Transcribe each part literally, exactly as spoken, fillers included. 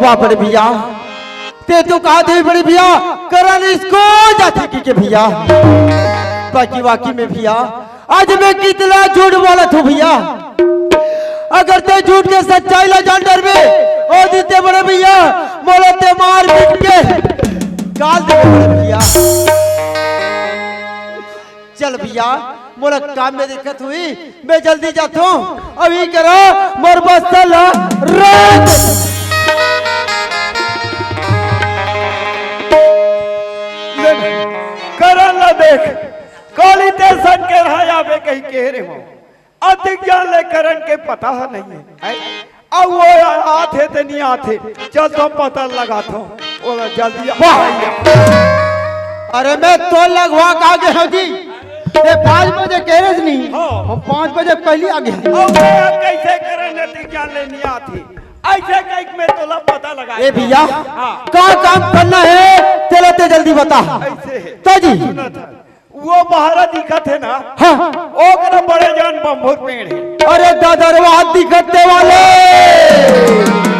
वाह बड़े भैया, ते तो कहा थे बड़े भैया, करण स्कूल जाथे कहिके भैया। बाकी वाकई में भैया, आज मैं कितना झूठ बोलत हूँ भैया। अगर ते झूठ के सच्चाई ला जान डरबे, ओ दिन ते बड़े भैया, मोला ते मार पीट के गाल दे बड़े भैया। चल भैया, मोला काम में दिक्कत होही, मैं जल्दी जाथों। अभी करा मोर बस्ता ला रोक। ले, करण ला देख, काली ते संग के रहा आबे कहिके रे हो। अतिक जान ले करण के पता ह नहीं है। हैं? अब वो आथे ते नहीं आथे, चल तो पता लगाथों। ओला जल्दी आ वाह! भैया। अरे मैं तो लगवा के आ गया हूँ जी। ये पाँच बजे कहे रहे नहीं, हाँ। हम पाँच बजे पहले आ गए। अब मैं कैसे करण अतिक जान ले नहीं आथे? ऐसे कहिके मैं तोला पता लगा ए भैया, हाँ। का काम करना है, तेला ते जल्दी बता। ऐसे है। तो जी। सुना था। वो बहरा दिखत हे ना, हाँ। ओकरा बड़े जान बम्भो पेड़ हे। अरे दादा रे, वहाँ दिखत हे वाले।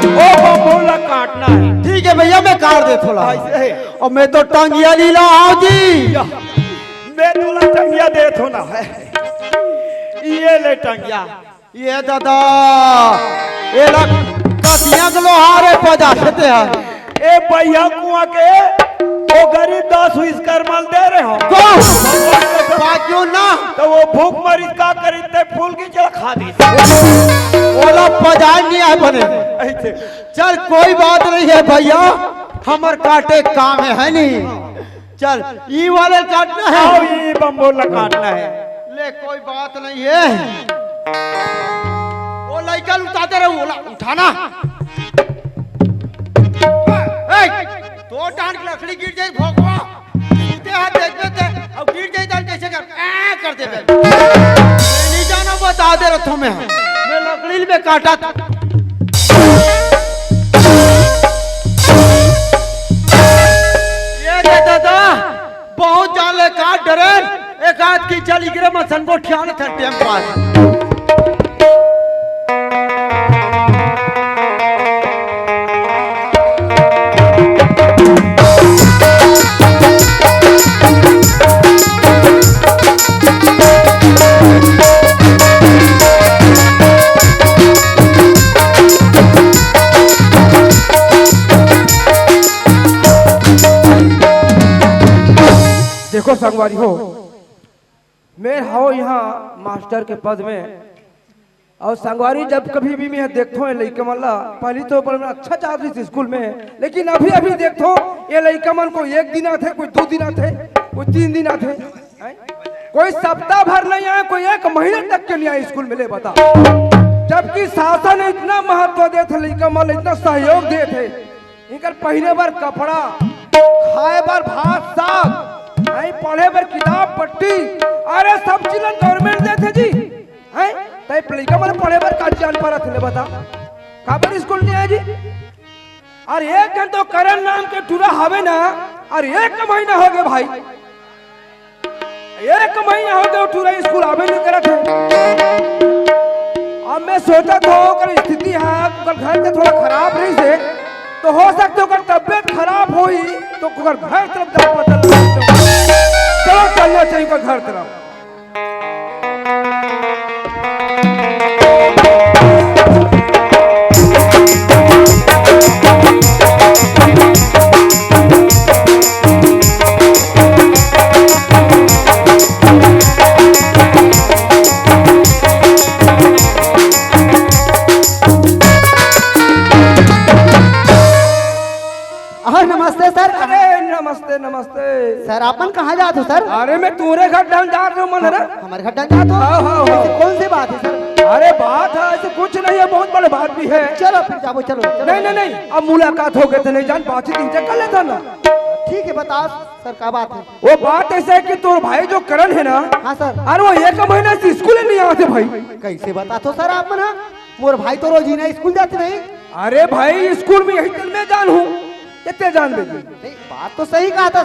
ओ बम्भो ला काटना हे। ठीक हे भैया, मैं काट देथों ला। ऐसे हे। और मैं तो टंगिया लीला आव जी। या, मैं तोला टंगिया देथों ना। ये ले टंगिया। ये दादा, एला कतिया के लोहार हे पचास ते हे। ए भैया कुआं के, वो गरीब दास हुई इसकर माल दे रहे हो। को? बाकियों ना। तो वो भूख मरी का करी ते फूल की जड़ खा दी। ओला पजाय नहीं आय बने। ऐसे। चल कोई बात नहीं हे भैया, हमर काटे काम हे, हे नहीं? चल, ई वाले काटना हे। आओ, ई बम्बोला काटना हे। ले, कोई बात नहीं हे। वो लइका उठाते रहो, ओला उठाना। ए, तो डांड की लकड़ी गिर जाई, भोगवा। उठे हाथ देखबे ते, अब गिर जाई, डांड कैसे कर? ऐ कर देबे। नहीं जाना, बता दे रहा था मैं। मैं लकड़ी में काटा था। ये दे दादा, बहुत जान ले का डरे, एक आध की चल इकरे में सन को ठियान था टाइम पास। देखो संगवारी हो, मैं हव यहाँ मास्टर के पद में, और संगवारी जब कभी भी मैं देखथों ये लइका मन ला, पहली तो बड़ा अच्छा जात रहिस स्कूल में, लेकिन अभी अभी देखथों ये लइका मन कोई एक दिन आथे, कोई दो दिन आथे, कोई तीन दिन आथे, हैं? कोई सप्ताह भर नहीं आए, कोई एक महीने तक के नहीं आए स्कूल में, ले बता। जबकि शासन इतना महत्व देथे लइका मन ला, इतना सहयोग देथे, इनकर पहिरे बर कपड़ा, खाए बर भात साग, हैं, पढ़े बर किताब पट्टी, अरे सब चीज ला गवर्नमेंट देथे जी। हैं, तई लइका मन पढ़े बर का जान परत हे, ले बता, काबर स्कूल नहीं आए जी? अरे एक जन तो करण नाम के टूरा हवे ना, अरे एक महीना हो गए भाई, एक महीना हो गए, टूरा स्कूल आबे नहीं करत हे। अब मैं सोचत हूँ, ओकर स्थिति हे, ओकर घर से थोड़ा खराब रहिस हे, तो हो सकथे ओकर तबियत खराब होही, तो ओकर घर तरफ जाके पता लगा सकते हो। चलो, चलना चाहिए ओकर घर तरफ। अहो, नमस्ते सर। अरे, नमस्ते, नमस्ते। सर, आप मन कहाँ जात हो सर? अरे, मैं तोरे घर डहन जात रहों मन, अरे। हमर घर डहन जात हो? हाँ, हाँ, हाँ। ऐसे कौन सी बात है सर? अरे, बात है, ऐसे कुछ नहीं है, बहुत बड़े बात भी है। चलो फिर जाबो, चलो, चलो। नहीं, नहीं, नहीं, अब मुलाकात हो गए थे, नहीं जान, बातचीत इनसे कर लेता ना। ठीक है, बताओ सर, का बात है? वो बात ऐसा है कि तोर भाई जो करण है ना, हाँ सर। अरे, वो एक महीना से स्कूल ही नहीं आते भाई। कैसे बतात हो सर आप मन, हाँ? मोर भाई तो रोजीना स्कूल जाते नहीं। अरे भाई, स्कूल में यही तक मैं जान हूँ, इतने जान दे। नहीं, बात तो सही कहा था,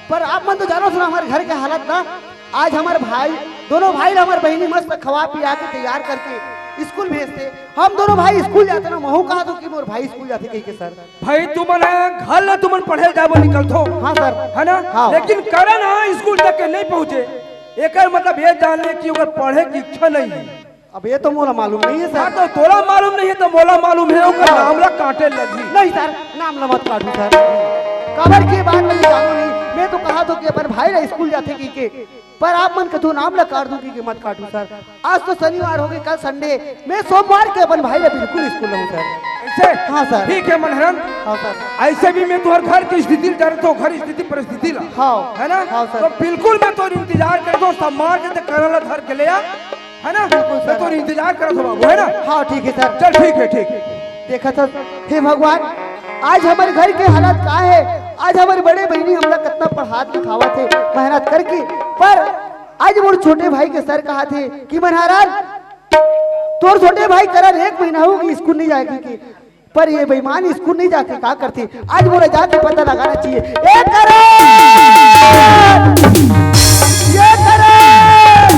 पर आप मन तो जानो सुना हमारे घर के हालत ना। आज हमर भाई, दोनों भाई ला हमर बहिनी मस्त खवा पिया के तैयार करके स्कूल भेजथे। हम दोनों भाई स्कूल जाथन ना, महूं कहा तो कि मोर भाई स्कूल जाथे कहिके सर। भाई तुमन ह घर ले तुमन पढ़े जाबो निकलथो। हाँ सर। है ना? हाँ। लेकिन करण ह स्कूल तक के नहीं पहुंचे, एकर मतलब ये जान ले कि ओकर पढ़े की इच्छा नहीं है। अब ये तो मोला मालूम नहीं है सर। हाँ, तो तोला मालूम नहीं है तो मोला मालूम है, ओकर हाँ। नाम ला काटे लगही। नहीं सर, नाम ला मत काटू सर। काबर के बात मैं जानू नहीं, मैं तो कहा तो कि अपन भाई ला स्कूल जाथे कहिके, पर आप मन कथो नाम ला काट दू कहिके मत काटू सर। आज तो शनिवार हो गए, कल संडे, मैं सोमवार के अपन भाई ला बिल्कुल स्कूल लाऊं सर। ऐसे? हाँ सर। ठीक है मनहरन। हाँ सर। ऐसे भी मैं तुम्हारे घर की स्थिति ला जानता हूँ, घर स्थिति परिस्थिति ला। हाँ। है ना? हाँ सर। तो बिल्कुल मैं तो इंतजार करता हूँ, सम्मान से करण ला धर के ले आ। है ना? बिल्कुल सर। मैं तो इंतजार करत हूँ बाबू, है ना? हाँ, ठीक है सर। चल, ठीक है, ठीक। देखा था, हे भगवान, आज हमर घर के हालत का है? आज हमर बड़े बहिनी हमला कितना पढ़ात लिखावत हे, मेहनत करके, पर आज मोर छोटे भाई के सर कहा थे कि मनहरन, तोर छोटे भाई करण एक महीना हो गई स्कूल नहीं जाए कहिके, पर ये बेईमान स्कूल नहीं जाके का करथे? आज मोला जाके पता लगाना चाहिए। ए करण! ये करण!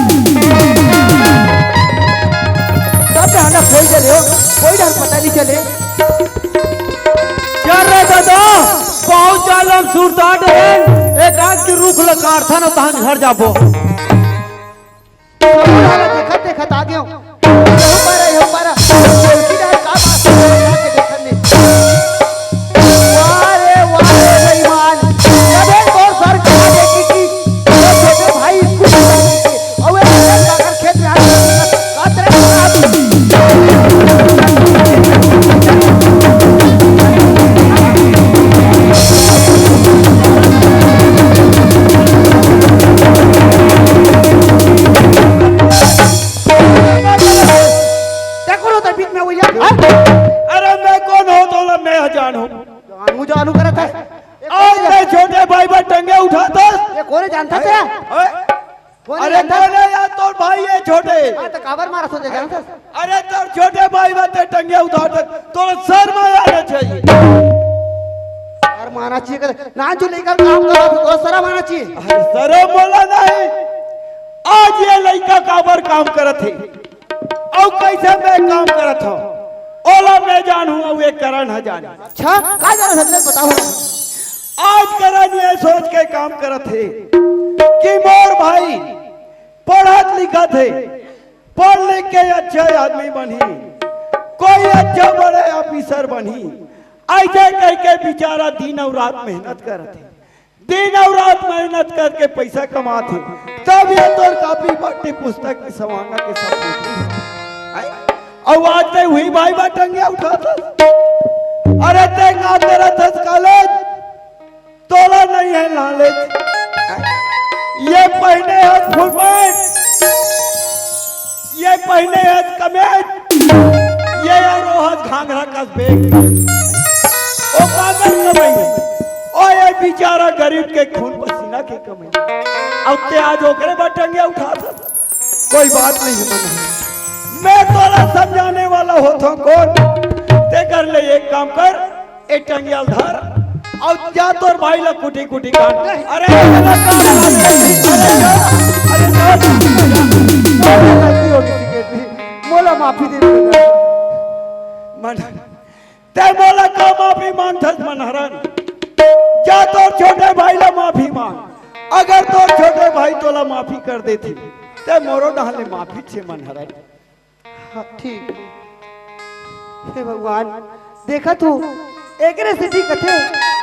तब ले हला खोल दे रहे हो, कोई ढंग पता नहीं चले। क्या रे दादा, पाँव चालम सुरता डरेन, एक आग की रुख ला काटथन, तहन घर जाबो। देखत देखत आ गयो। यहू पारा, यहू पारा। बोलकी डाल का बात है, के देखत नहीं। वाह रे, वाह रे बेईमान। कबे तोर सर कहा देखी कि वो छोटे भाई स्कूल नहीं जाते। अबे सागर खेत में हाथ लगा, कातरे खराब। देखो रो तो बीच में वो यार। अरे मैं कौन हो तोला मैं जान हो। जानू जानू करत है। आज मैं छोटे भाई पर टंगे उठाता। ये कोने जानता तेरा? ओए, कोने अरे जानता? कोने यार तोर भाई है छोटे। हाँ, तो काबर मारा सोचे जानता? अरे तोर छोटे भाई पर ते टंगे उठाता, तोर शर्म आना चाहिए। शर्म आना चाहिए कर, ना जो लेकर काम करा तो शर्म आना चाहिए। अरे शर्म बोला नहीं, आज ये लइका काबर काम करत है? अउ कइसे मैं काम करत हव, ओला मैं जानहूं, अउ ये करण ह जाने। अच्छा, का जानत हस, बताओ। आज करण ये सोच के काम करत हे कि मोर भाई पढ़त लिखत हे, पढ़ लिख के अच्छा आदमी बनही, कोई अच्छा बड़े ऑफिसर बनही, अइसे कहिके बेचारा दिन अउ रात मेहनत करत हे। दिन अउ रात मेहनत करके पइसा कमात हे, तब ये तोर कॉपी बाटी पुस्तक के सवांगा के सब देती हे। अउ आज ते उही भाई बा टंगिया उठात हस। अरे ते का करत हस कॉलेज? तोला नहीं है नॉलेज। ये पहिने हस फुल पैंट, ये पहिने हस कमीज, ये अउ हस घाघरा कस बैग। ओ काकर कमई? ओ ये बेचारा गरीब के खून पसीना के कमई। अउ ते आज ओकरे बर टंगिया उठात हस। कोई बात नहीं है मन। मैं तोला समझाने वाला होत हूँ कौन? ते कर ले एक काम कर, ए टंगिया ल धर, अउ जा तोर भाई ला कुटी कुटी काट। अरे, अरे, अरे, अरे, अरे, अरे, अरे, अरे, गलती हो गई, सेक्रेटरी। मोला माफी दे दे। मन, ते मोला का माफी मांगथस, मनहरन? जा तोर छोटे भाई ला माफी मांग। अगर तोर छोटे भाई तोला माफी कर देथे, ते मोरो डहन ले माफी छे, मनहरन। हाँ, ठीक। हे भगवान, देखत हूँ, एकरे सेती कथे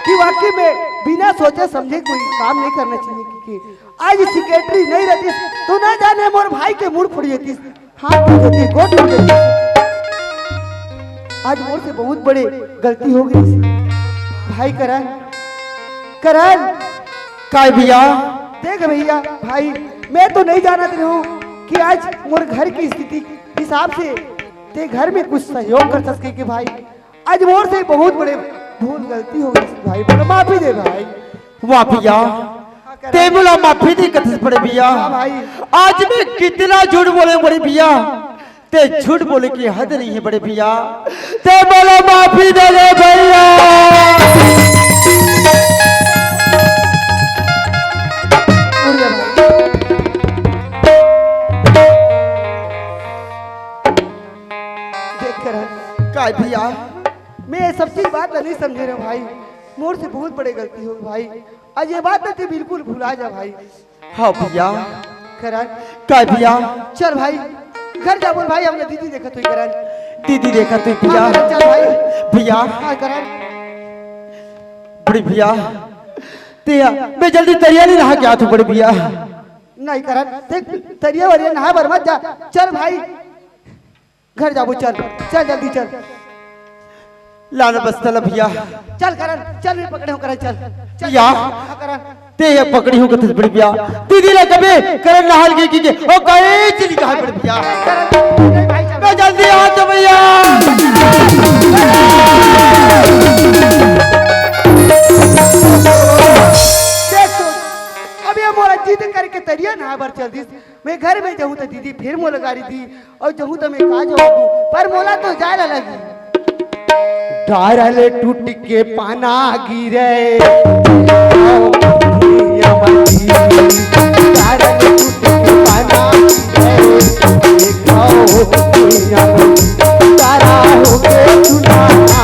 कि वाकई में बिना सोचे समझे कोई काम नहीं करना चाहिए, क्योंकि आज सेक्रेटरी नहीं रहती तो ना जाने मोर भाई के मूड़ फुट जाती, हाथ टूट जाती, गोड़ टूट जाती। आज मोर से बहुत बड़े गलती हो गई। भाई करण, करण। काय भैया? देख भैया, भाई, मैं तो नहीं जानत रहूं कि आज मोर घर की स्थिति हिसाब से ते घर में कुछ सहयोग कर सके के भाई। आज मोर से बहुत बड़े भूल गलती हो गई भाई, बड़ा माफी दे भाई। वाह भैया, ते मोला माफी दे कथस बड़े भैया। हाँ भाई। आज मैं कितना झूठ बोले बड़े भैया, ते झूठ बोले की हद नहीं है बड़े भैया, ते मोला माफी दे दे भैया। उड़ गया भाई। करण, काय भैया? मैं ये सब चीज बात ला नहीं समझे रहे भाई, मोर से बहुत बड़े गलती हो भाई। आज ये बात ला ते बिल्कुल भुला जा भाई। हाँ भैया। करण। काय भैया? चल भाई, घर जा बोल भाई, हमने दीदी देखा तू करण। दीदी देखा तू भैया। हाँ, करण, चल भाई। भैया। हाँ करण। बड़े भैया, ते मैं जल्दी तरिया नहीं नहा के आत हूँ बड़े भैया। नहीं करण, देख तरिया वरिया नहा बर मत जा, चल भाई। घर जाबो, चल, चल जल्दी चल। लाना बस तला भैया। चल करण, चल, मैं पकड़े हूँ करण, चल, चल। या। हाँ करण। ते ये पकड़ी हूँ कथस बड़े भैया। दीदी ला कबे करण नहाल के की के ओ कहे चली कहा बड़े भैया। करण, नहीं भाई, चल। मैं जल्दी आ तो भैया। देख तो, अब ये मोरा जिद करके तरिया नहा बर चल दिस। मैं घर में जाहूँ त दीदी फिर मोला गारी दी, अउ जाहूँ त मैं का जाहूँ, पर मोला तो जाए ला लगी। डारल टूट के पाना गिरे, डारल टूट के पाना गिरे, तारा हो के सुनाना,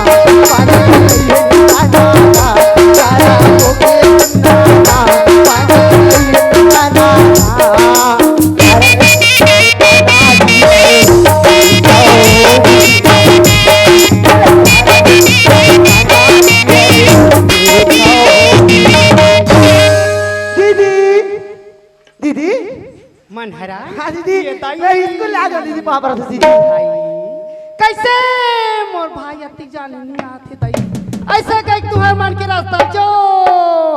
पाना गिरे, तारा, तारा हो के सुनाना, पाना गिरे, तारा। दीदी, दीदी। मनहरा। हाँ दीदी, ये ताई। मैं स्कूल आ गया दीदी, पापा से दीदी। भाई, कैसे मोर भाई अति जाने नहीं आते ताई? ऐसे कह तुहर मन के रास्ता जो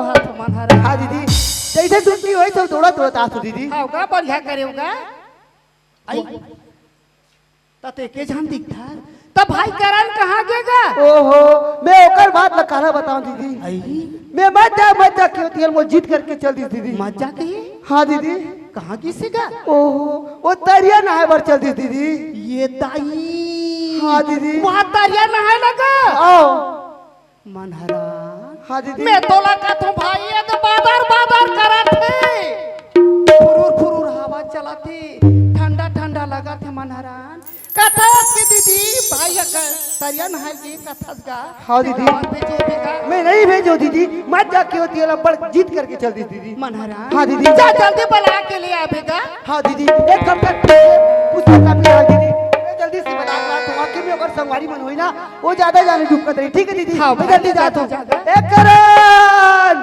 हाथ मनहरा। हाँ दीदी, जैसे छुट्टी होई तो दौड़ा दौड़ा आसु दीदी। हाँ, का बढ़िया करे होगा? आई, त ते के झन दिखथा? त भाई करण कहाँ गे गा? ओहो, मैं ओकर बात ला काला बताऊं दीदी। आई? मैं मत जा, मत जा, क्यों तेल मोर जीत करके चल दी दीदी। मत जा कही? हाँ दीदी। कहाँ गिसे गा? ओहो, वो तरिया नहाए बर चल दी दीदी। ये दाई। हाँ दीदी। वहाँ तरिया नहाए लगा? आओ। मनहरा। हाँ दीदी। मैं तोला कथों भाई, ये तो बादर बादर करत हे। फुरुर फुरुर हवा चलत हे, ठंडा ठंडा लगत हे मनहरान। कथस के दीदी, भाई अगर तरिया नहाए के कथस गा। हाँ दीदी। तेला भेजो बेटा। मैं नहीं भेजो दीदी, मत जाके होती है, बड़ जीत करके चल दी दीदी। मनहरा। हाँ दीदी। जा जल्दी बला के ले आ बेटा। हाँ दीदी, एक कम कर, पुस्तक कापी ला दीदी। मैं जल्दी से बता रहा था, वाकई में अगर संगवारी मन होई ना, वो ज्यादा जाने डुबकत रही। ठीक है दीदी, हाँ, मैं जल्दी जाता हूँ। जा, जा, जा। एक करण।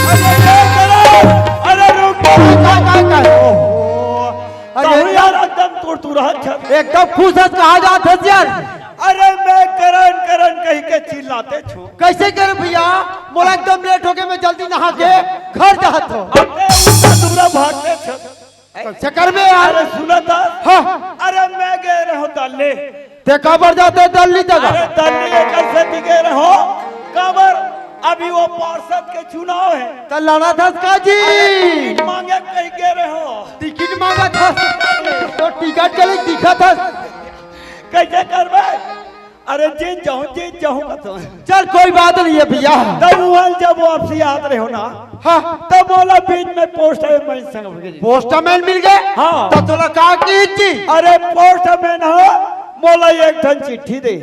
अरे, एक करण, अरे, रुक, रुक, रुक, रुक। ओहो, अरे, कहूँ यार, एकदम तुरतुरा छे। एकदम खुश हस, कहाँ जात हस यार? अरे, मैं करण, करण कही के चिल्लाते छो। कैसे कर भैया? मोला एकदम लेट हो गया, मैं जल्दी नहा के घर जात हूँ। अरे, उतना दूरा भागते छे। चक्कर में यार। अरे सुना था? हाँ। अरे मैं गए रहो दल्ली। ते काबर जाते दल्ली तक? अरे दल्ली ये कैसे दिखे रहो? काबर अभी वो पार्षद के चुनाव है। त लड़ा था का जी? अरे टिकट मांगे कहीं गए रहो। टिकट मांगा था। तो टिकट के लिए दिखा था। कैसे करबे? अरे जीत जाऊं, जीत जाऊं मैं तो। चल कोई बात नहीं है भैया। तब वहां जब वापसी आत रहे हो ना, हाँ। तब मोला बीच में पोस्टमैन संग मिल गए। पोस्टमैन मिल गए? हाँ। तो तोला का की थी? अरे पोस्टमैन हो, मोला एक ठन चिट्ठी दे।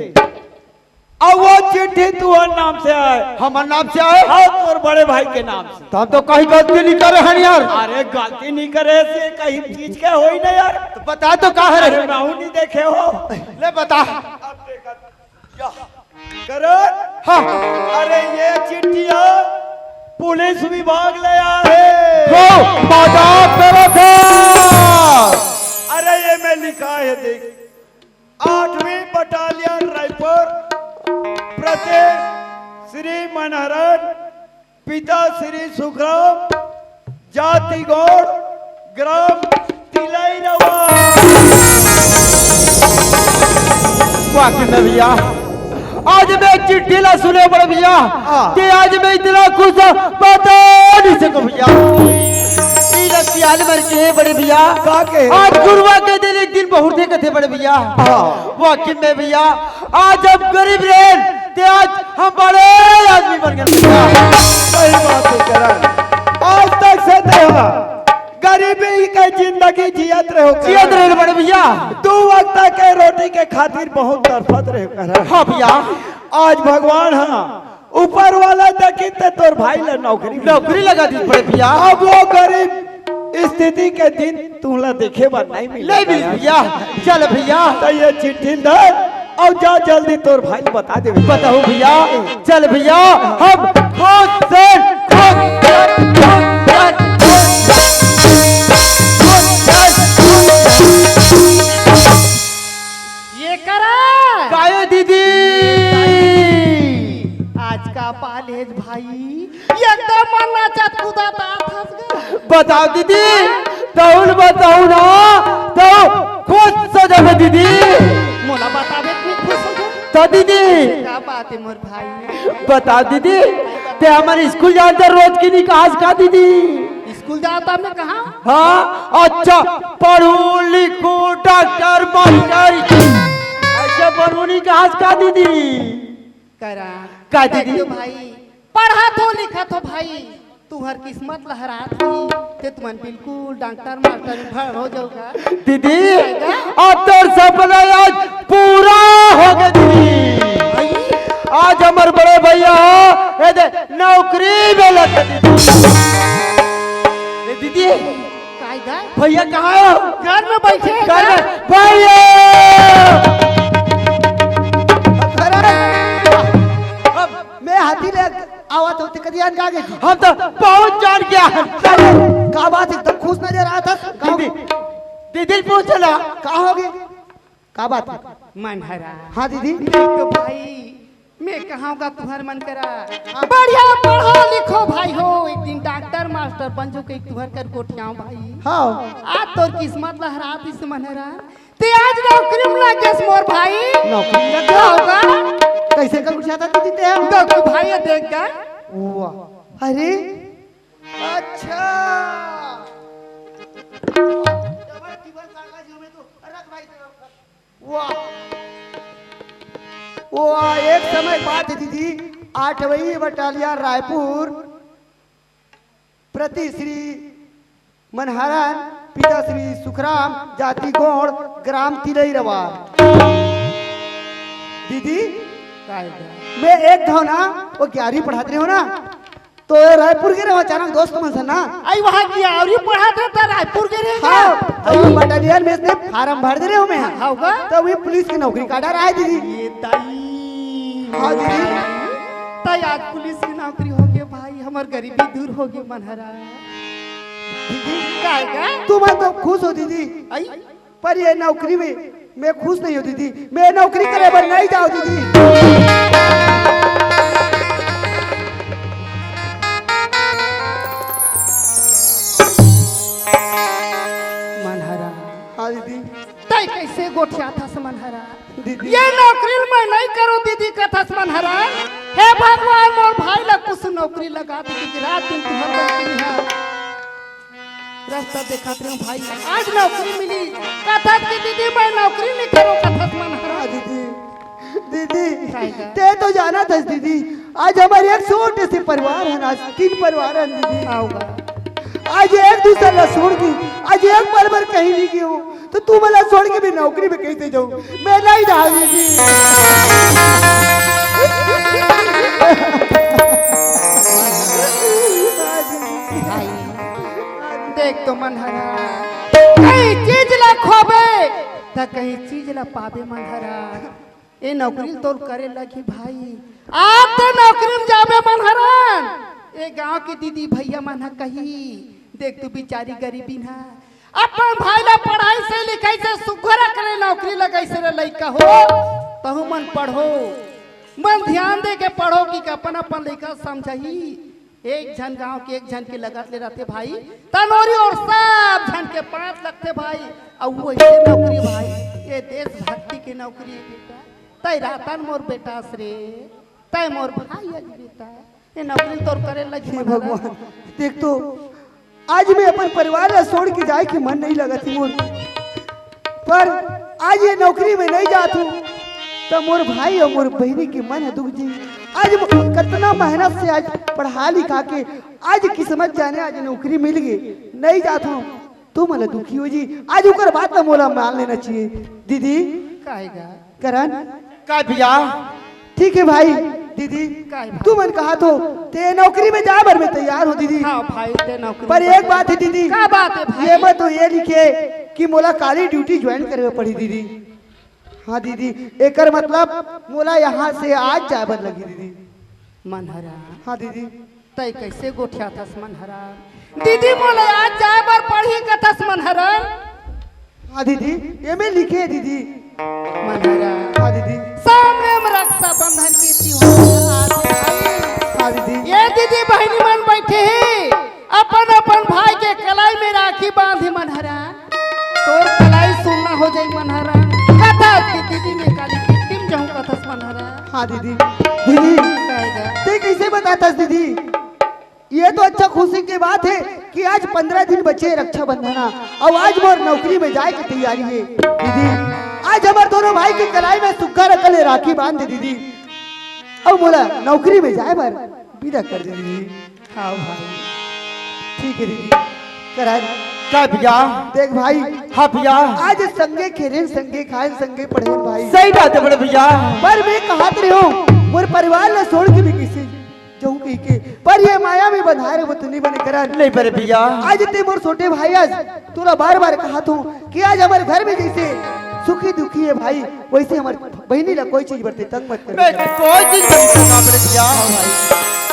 अब वो चिट्ठी तुहर नाम से आए। हमार नाम से आए? हाँ, तोर बड़े भाई के नाम से। तब तो कहीं गलती नहीं करे हन यार। अरे गलती नहीं करे से कहीं चीज के होई ना यार। तो बता तो का है रे? अरे मैं हूं नहीं देखे हो। ले बता। अब देखा, या, करण। हाँ। अरे ये चिट्ठिया पुलिस विभाग ले आए। हो, मजाक करो था। अरे ये में लिखा है देख, आठवीं बटालियन रायपुर, प्रति श्री मनहरन, पिता श्री सुखराम, जाति गौड़, ग्राम तिलई रवा। वाकई में भैया, आज मैं चिट्ठी ला सुने बड़े भैया, हाँ। कि आज मैं इतना खुश हूँ, बता नहीं सको भैया। ई रसियाल मर के बड़े भैया, का के? आज गुरुवार के दिन एक दिन बहुत ही कथे बड़े भैया। हाँ। वाकई में भैया, आज हम गरीब रहे, ते आज हम बड़े आदमी बन गए। सही बात है करण। आज तक से ते हा गरीब गरीबी के जिंदगी जियत रहे हो करा। जियत रहे बड़े भैया। दू वक्त के रोटी के खातिर बहुत तड़फत रहे हो करा। हाँ भैया। आज भगवान हा, ऊपर वाला देखी ते तोर भाई ला नौकरी मिली। नौकरी लगा दी बड़े भैया। अब वो गरीब स्थिति के दिन तुमला देखे बर नहीं मिले। नहीं मिली भैया। चल भैया। तो ये चिट्ठी धर अउ जा जल्दी तोर भाई बता देबे। बताओ भैया। चल भैया, हम खुश से खुश, खुश, खुश, खुश। ये करा। कायो दीदी? आज का पालेज भाई, एकदम मन नाचत कूदत आत हस गा। बताओ दीदी, तउन बताओ ना, तो खुश हो जाबे दीदी। मोला बताबे तू खुश हो जा। तो दीदी। का बात है मोर भाई? बताओ दीदी, ते हमर स्कूल जात रोज कि नहीं कहास का दीदी? स्कूल जात में कहाँ? हाँ, अच्छा, पढ़ू लिखू डॉक्टर मास्टर, ऐसे बनू नहीं कहास का दीदी? करा। का दीदी? देखो भाई, पढ़त हो लिखत हो भाई, तुहर किस्मत लहरात होही, ते तुमन बिल्कुल डॉक्टर मास्टर भर हो जाओगा। दीदी, अब तोर सपना आज पूरा हो गया दीदी। भाई। आज हमर बड़े भैया हो, ए दे, नौकरी में लग गए दीदी। ए दीदी। काय गा? भैया कहाँ हो? घर में बैठे हैं घर में। भैया! अरे, अब मैं हाथी ले आवत होते कदी आन का गई थी? हम तो बहुत जान गया। अरे, का बात एकदम खुश नजर आत हस? का हो दीदी, दीदी पूछ ला। का हो गई? का बात है? मनहरा। हाँ दीदी। देख तो भाई, मैं कहांव गा तुहर मन करा। हाँ। बढ़िया पढ़ो लिखो भाई हो, एक दिन डॉक्टर मास्टर बन जो के तुहर कर गोठियाओ भाई। हाँ। आज तोर किस्मत लहरात इस मनहरा। ते आज नौकरी में लग गेस मोर भाई। नौकरी में लग गया? होगा। कैसे कर उठाता दीदी ते हम? देखो भाई, ये देख गा। वाह। अरे। अच्छा। डबल टिबल कागज में तो रख भाई, रख। वाह, वाह, एक समय बात है दीदी, आठवीं बटालियन रायपुर, प्रति श्री मनहरन, पिता श्री सुखराम, जाति गोंड़, ग्राम तिलई रवा। दीदी, काय गा? मैं एक घाव ना वो ग्यारहवीं पढ़ात रहे हो ना, तो रायपुर गे रहे हो अचानक दोस्त मन से ना। आई वहाँ की और ही पढ़ात रहे था रायपुर गे रहे हाँ, क्या? तो वो बटालियन में से फार्म भर दे रहे हो मैं। हाँ, होगा। तो वे पुलिस की नौकरी का डर आए दीदी। ये ताई। हाँ दीदी। ताई आज पुलिस की नौकरी हो गई भाई, हमर गरीबी दूर हो गई मनहरा। दीदी, काय गा? तुम तो खुश हो दीदी। आई? पर ये नौकरी में मैं खुश नहीं हूँ दीदी, मैं नौकरी करे बर नहीं जाऊँ दीदी। मनहरा। हाँ दीदी। तै कैसे गोठियाथस मनहरा? दीदी। ये नौकरी मैं नहीं करूँ दीदी कथस मनहरा। हे भगवान मोर भाई ला कुछ नौकरी लगा दे दीदी, रात दिन तुम्हार नौकरी है। रास्ता देखात रहे हो भाई, आज नौकरी मिली, कथस कि दीदी मैं नौकरी नहीं करूँ, कथस मनहरा। हाँ दीदी, दीदी, काय का? ते तो जानत हस दीदी, आज हमर एक छोटे से परिवार है ना, तीन परिवार है दीदी। आओगा। आज एक दूसर ला छोड़ के, आज एक पल भर कहीं नहीं गए हो, तो तू मला छोड़ के भी नौकरी में कैसे जाऊँ? मैं नहीं रहा दीदी। भाई, देख तो मनहरा, कहीं चीज ला खोबे, त कहीं चीज ला पाबे मनहरा। ए नौकरी तोर करे लगी भाई, आप तो नौकरी में जाबे मनहरन। ए गांव के दीदी भैया मन ह कही, देख तू बिचारी गरीबी ना, अपन भाई ला पढ़ाई से लिखाई से सुघर करे नौकरी लगाई से रे लइका हो, तहु मन पढ़ो, मन ध्यान दे के पढ़ो कि अपन अपन लइका समझही। एक झन गांव के एक झन के लगत ले रहते भाई, तनोरी और सब झन के पांच लगते भाई, अउ वैसे नौकरी भाई, ये देशभक्ति के नौकरी है बेटा। तै रातन मोर बेटा रे, तै मोर भाई अस बेटा, ये नौकरी तोर करे लगी हे मनहरा। भगवान, देख तो आज मैं अपन परिवार ला छोड़ के जाए के मन नहीं लगत हे मोर, पर आज ये नौकरी में नहीं जात हूँ, तो मोर भाई और मोर बहिनी के मन ह दुख जी। आज म-, कितना मेहनत से आज पढ़ा लिखा के आज किस्मत जाने आज नौकरी मिल गई, नहीं जात हूँ। तू मन दुखी हो जी। आज ओकर बात ला मोला मान लेना चाहिए दीदी। काहे गा? करण। का भैया? ठीक है भाई। दीदी, काहे भाई? तू मन कहा तो ते नौकरी में जाए बर मैं तैयार हो दीदी। हाँ भाई, ते नौकरी पर में एक बात है दीदी, का बात है भाई? ये मत तो ये लिखे कि मोला काली ड्यूटी ज्वाइन करे पड़ी दीदी। हाँ दीदी, एकर मतलब मोला यहाँ से आज जाए बर लगी दीदी। मनहरा। हाँ दीदी। तै कैसे गोठियाथस मनहरा? दीदी मोला आज जाए बर पड़ही कथस मनहरा। हाँ दीदी, एमे लिखे हे दीदी। मनहरा। हाँ दीदी। सामने में रक्षाबंधन के तिहार आथे भाई। हाँ दीदी। ये दीदी बहिनी मन बैठे हे, अपन अपन भाई के कलाई में राखी बांधे मनहरा। तोर कलाई सुन्ना हो जाई मनहरा। कथा के दीदी में काली टिकटिम जाऊं कथस मनहरा। हाँ दीदी। दीदी, कहेगा। ते कैसे बताथस दीदी? ये तो अच्छा खुशी की बात है कि आज पंद्रह दिन बचे रक्षाबंधन हा, अउ आज मोर नौकरी में जाए की तैयारी है दीदी। आज हमर दोनों भाई के कलाई में सुग्घर अकन ले राखी बांध दे दीदी, अउ मोला नौकरी में जाए बर विदा कर दे दीदी। हाँ भाई। ठीक है दीदी। करण। का भैया? देख भाई। हाँ भैया। आज संगे खेलेन, संगे खाएन, संगे पढ़ेन भाई। सही बात है बड़े भैया। पर मैं कहत रहे हूँ, मोर परिवार ला छोड़ के भी किसी जाऊं कहि के, पर ये माया में बंधाए रहे, वो तो नहीं बने करण। नहीं बने भैया। आज ते मोर छोटे भाई अस, तोला बार बार कहत हूँ कि आज हमर घर में जैसे सुखी दुखी है भाई, वैसे हमर बहिनी ला कोई चीज बर ते तंग मत कर। मैं कोई चीज नहीं करना बड़े भैया। हाँ भाई।